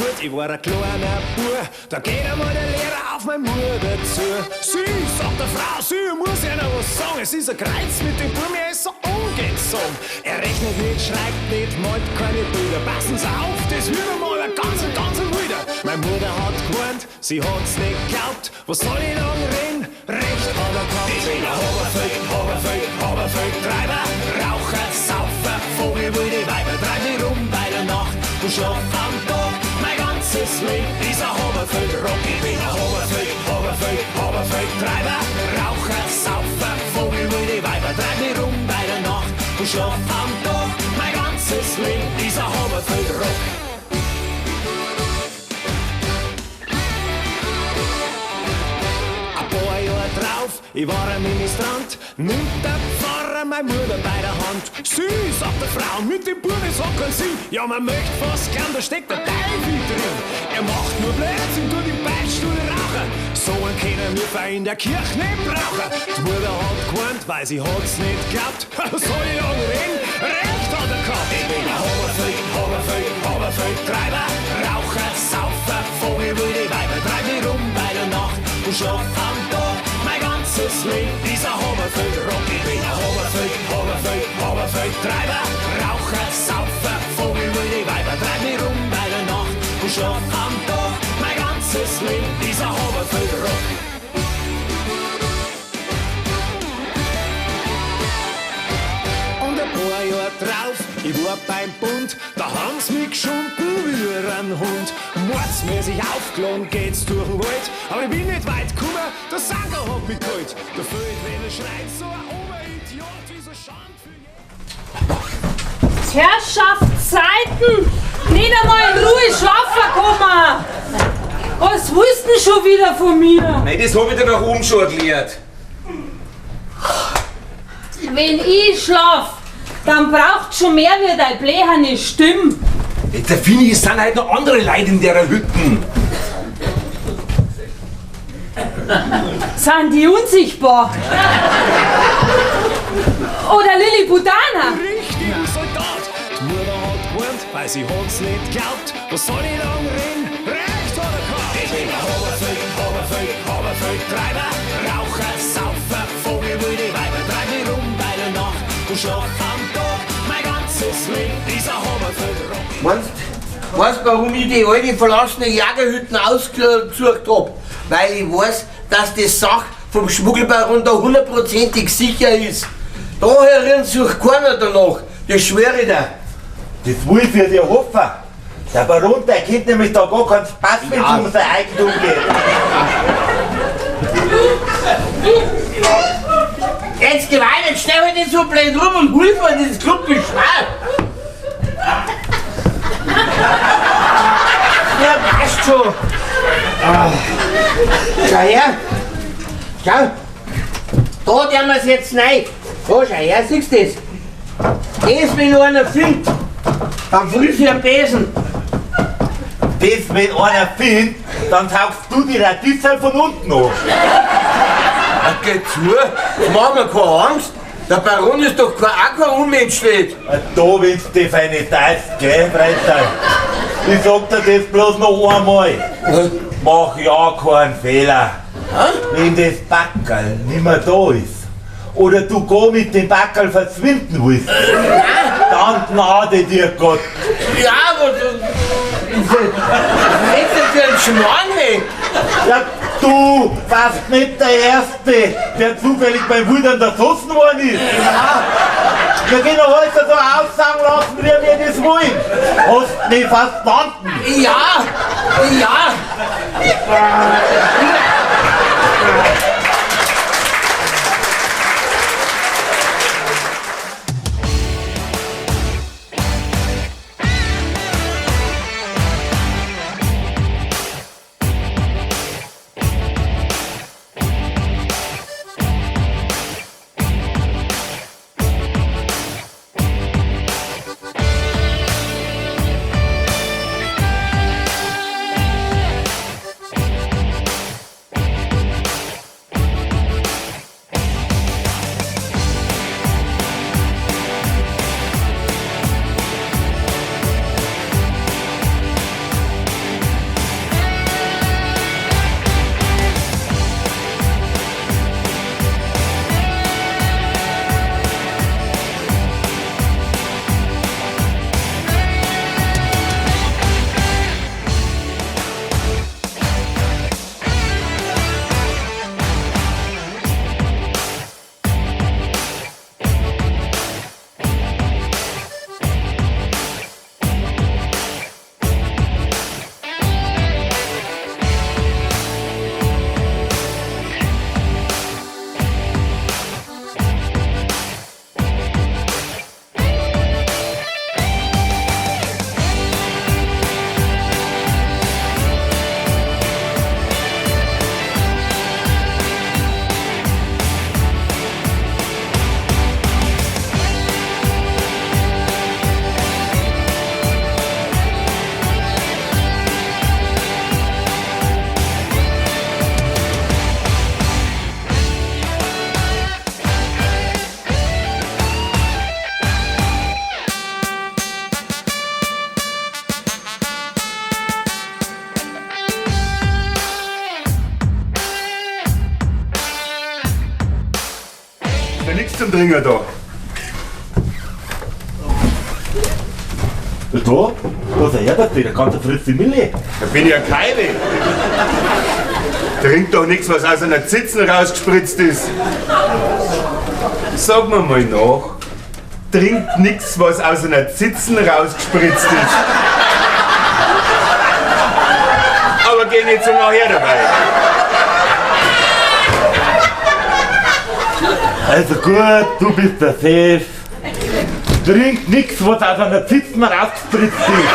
gut, ich war ein kleiner Bub. Da geht einmal der Lehrer auf meine Mutter zu. Sie, sagt der Frau, sie muss einer was sagen. Es ist ein Kreuz mit dem Bub, er ist so ungezogen. Er rechnet nicht, schreibt nicht, malt keine Bilder. Passen Sie auf, das wird einmal ein ganz, ganz wilder. Meine Mutter hat gewarnt, sie hat's nicht geglaubt. Was soll ich lang reden? Recht hat er gehabt. Ich bin ein Hoberfeld, Hoberfeld, Hoberfeld, Treiber, Raucher, Saufer, Vogelwilde Weiber, treib mich rum bei der Nacht und schlaf am Tag. Mein ganzes Leben ist ein Hoberfeld, Rock. Ich bin ein Hoberfeld, Hoberfeld, Hoberfeld, Treiber, Raucher, Saufer, Vogelwilde Weiber, treib mich rum bei der Nacht und schlaf am Tag. Mein ganzes Leben ist ein Hoberfeld, Rock. Ein paar Jahre drauf, ich war ein Ministrant, nimmt der Pfarrer meine Mutter bei der Hand. Sie, sagt der Frau, mit dem Bub, das hat keinen Sinn. Ja, man möchte fast gern, da steckt der Teufel drin. Er macht nur Blödsinn, tut im Beichtstuhl rauchen. So einen können wir in der Kirche nicht brauchen. Die Mutter hat gewarnt, weil sie hat's nicht geglaubt. Soll ich lang reden? Recht hat er gehabt. Ich bin ein Hoberfeld, Hoberfeld, Hoberfeld, Treiber, Raucher, Saufer, Vogelwilde Weiber, treib mich rum bei der Nacht und schlaf am Tag. Mein ganzes Leben ist ein Hoberfeld, Rock. Ich bin ein Hoberfeld, Hoberfeld, Hoberfeld, Treiber, Raucher, Saufer, Vogelwilde Weiber, treib mich rum bei der Nacht und schlaf am Tag. Mein ganzes Leben ist ein Hoberfeld, Rock. Und ein paar Jahre drauf, ich war beim Bund, da haben's mich geschunden wie ein Hund. Mordsmäßig aufgeladen geht's durch den Wald, aber ich bin nicht weit gekommen, der Sanker hat mich geholt. Der Feldwebel schreit so ein Oberidiot, wie so Schand für jeden. Herrschaftszeiten! Nicht einmal in Ruhe schlafen kommen! Was willst denn schon wieder von mir? Nein, das hab ich dir nach oben schon erklärt. Wenn ich schlaf, dann braucht schon mehr wie deine blecherne Stimme. Jetzt, der Fini, es sind halt noch andere Leute in der Hütten. Sind die unsichtbar? Oder Lilliputaner? Richtigen Soldat. Die Mutter hat gewarnt, weil sie hat's nicht geglaubt. Was soll ich lang reden? Recht hat er gehabt. Ich bin ein Hoberfeld, Hoberfeld, Hoberfeld, Treiber, Raucher, Saufer, Vogelwilde Weiber, treib mich rum bei der Nacht und schlaf am Tag. Mein ganzes Leben ist ein Hoberfeld, Rock. Meinst weißt, warum ich die alte verlassene Jagerhütten ausgesucht hab? Weil ich weiß, dass die Sache vom Schmuggelbaron da hundertprozentig sicher ist. Daher rennt sich keiner danach, das schwöre ich dir. Das will ich für dich hoffen. Der Baron, der kennt nämlich da gar keinen Spaß, wenn es um sein Eigentum geht. Jetzt geh weiter, jetzt steh halt nicht so blöd rum und hilf mir, das Klump ist schwer. Ja, passt schon. Ah. Schau her. Schau. Da tun wir's jetzt rein. Da, schau her, siehst du das? Das, wenn einer findet, dann friss ich einen Besen. Das, wenn einer findet, dann saugst du die Radieschen von unten an. Ach, geh zu, mach mir keine Angst. Der Baron ist doch auch kein Unmensch nicht. Da, wenn's die feine Teist, gell, Freitag. Ich sag dir das bloß noch einmal. Mach ja keinen Fehler. Wenn das Backerl nimmer da ist, oder du gar mit dem Backerl verschwinden willst, dann gnade dir Gott. Ja, aber du. Was ist denn für ein Schmarrn, ey? Ja, du warst nicht der Erste, der zufällig beim Wildern erschossen worden ist. Ja. Wir können heute so aussagen lassen, wie wir das wollen. Hast mich verstanden? Ja, ja. nichts zum Trinken da. Da? Was ärgert dich? Da kannst du frisst die Mille. Da bin ich ja keine. Trink doch nichts, was aus einer Zitzen rausgespritzt ist. Sag mir mal nach. Trink nichts, was aus einer Zitzen rausgespritzt ist. Aber geh nicht so nachher dabei. Also gut, du bist der Chef. Trink nix, was aus einer Zitzen rausgespritzt ist.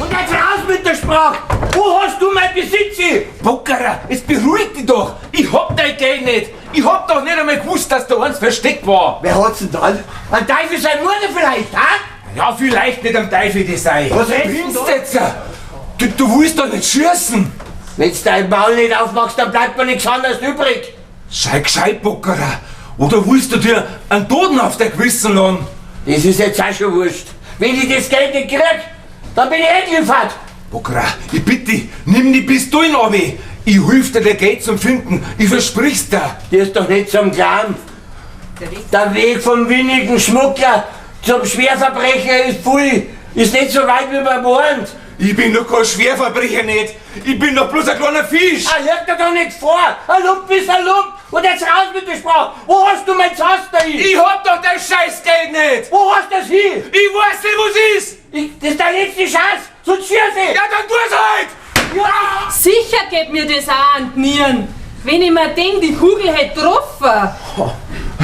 Und jetzt raus mit der Sprache! Wo hast du mein Besitz? Bockerer, es beruhigt dich doch. Ich hab dein Geld nicht. Ich hab doch nicht einmal gewusst, dass da eins versteckt war. Wer hat's denn dann? Ein Teufel sein Mutter vielleicht, ha? Ja, vielleicht nicht am Teufel das sei. Was redest du Spinnst jetzt? Du willst doch nicht schießen. Wenn's dein Maul nicht aufmachst, dann bleibt mir nichts anderes übrig. Sei gescheit, Bockerer. Oder willst du dir einen Toten auf dein Gewissen lassen? Das ist jetzt auch schon wurscht. Wenn ich das Geld nicht krieg, dann bin ich eingeliefert. Bockerer, ich bitte dich, nimm die Pistolen ab. Ich hilf dir, dein Geld zum Finden. Ich versprich's dir. Das ist doch nicht zum Glauben. Der Weg vom windigen Schmuggler zum Schwerverbrecher ist voll, ist nicht so weit wie man meint. Ich bin doch kein Schwerverbrecher nicht. Ich bin doch bloß ein kleiner Fisch. Ah, leg dir doch nichts vor. Ein Lump ist ein Lump. Und jetzt raus mit der Sprache. Wo hast du mein Zaster hin? Ich hab doch dein Scheißgeld nicht. Wo hast du das hin? Ich weiß nicht, wo's ist. Das ist deine letzte Chance. Sonst schieß ich. Ja, dann tu's halt. Ja. Sicher geht mir das auch an die Nieren. Wenn ich mir denk, die Kugel hätte getroffen.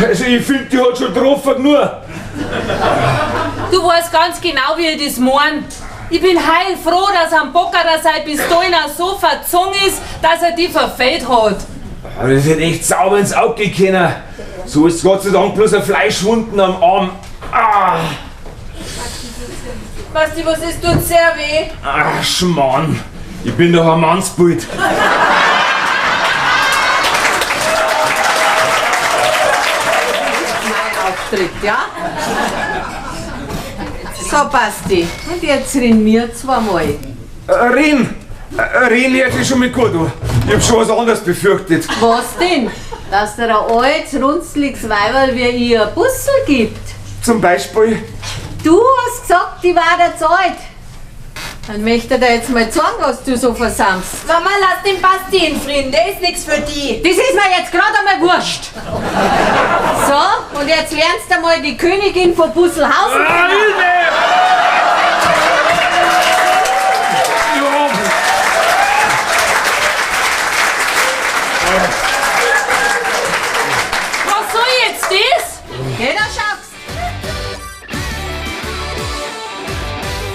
Also ich find, die hat schon getroffen genug. Du weißt ganz genau, wie ich das mein. Ich bin heilfroh, dass am Bockerer sein Pistolen auch so verzogen ist, dass er die verfehlt hat. Aber das hätte echt sauber ins Auge gehen. So ist Gott sei Dank bloß ein Fleischwunden am Arm. Ah, Basti, was ist, tut sehr weh. ah Schmarrn. Ich bin doch ein Mannsbild. Mein Auftritt, ja? So, Basti, und jetzt reden wir zweimal. Rin! Rin hört sich schon mal gut an. Ich hab schon was anderes befürchtet. Was denn? Dass dir ein altes, runzliges Weiberl wie ihr ein Bussel gibt. Zum Beispiel. Du hast gesagt, die war der zu alt. Dann möchte ich dir jetzt mal zeigen, was du so versammst. Mama, lass den Basti in Frieden, der ist nix für die. Das ist mir jetzt gerade einmal wurscht. So, und jetzt lernst du mal die Königin von Busselhausen Ah, kennen. Hilfe! Ja. Was soll jetzt das? Geh, da schaffst.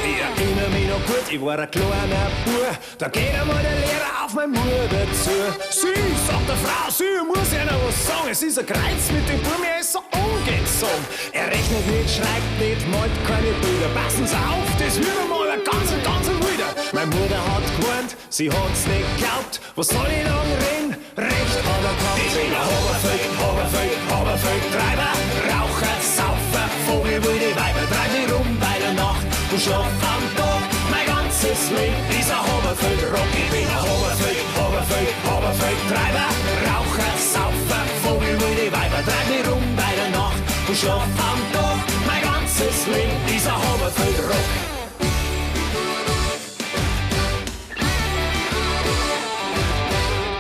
Ich erinnere mich noch gut, ich war ein kleiner Bub. Da geht einmal der Lehrer auf meine Mutter zu. Sie, sagt der Frau, sie muss einer was sagen. Es ist ein Kreuz mit dem Bub, er ist so ungezogen. Er rechnet nicht, schreibt nicht, malt keine Bilder. Passen Sie auf, das wird mal ein ganz, ganz wilder. Meine Mutter hat gewarnt, sie hat's nicht geglaubt. Was soll ich lang reden? Recht hat er gehabt. Ich bin ein Hoberfeld, Hoberfeld, Hoberfeld, Treiber, Raucher, Saufer, Vogelwilde Weiber, treib mich rum bei der Nacht und schlaf am Tag. Mein ganzes Leben ist ein Hoberfeld, Rock. Ich bin ein Hoberfeld, Hoberfeld, Hoberfeld, Treiber, Raucher, Saufer, Vogelwilde Weiber, treib mich rum bei der Nacht und schlaf am Tag. Mein ganzes Leben ist ein Hoberfeld, Rock.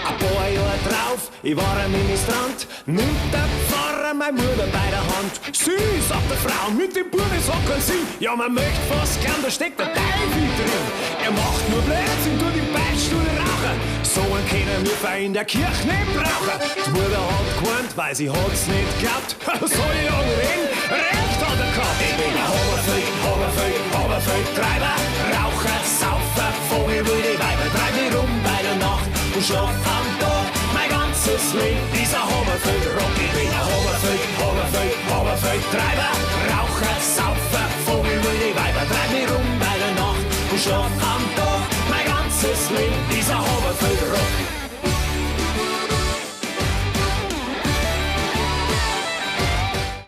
Ein paar Jahre drauf, ich war ein Ministrant, nimmt der Pfarrer meine Mutter bei der Hand. Sie, sagt der Frau, mit dem Bub, das hat keinen Sinn. Ja, man möchte fast gern, da steckt der Teufel drin. Er macht nur Blödsinn, tut im Beichtstuhl rauchen. So einen können wir in der Kirche nicht brauchen. Die Mutter hat gewarnt, weil sie hat's nicht geglaubt. Soll ich lang reden? Recht hat er gehabt. Ich bin ein Hoberfeld, Hoberfeld, Hoberfeld, Treiber, Raucher, schlaf am Tag. Mein ganzes Leben ist ein Haberfeld-Rock. Ich bin ein Haberfeld, Haberfeld, Haberfeld-Treiber. Raucher, Saufer, Vogel, wilde Weiber. Treib mich rum bei der Nacht und schlaf am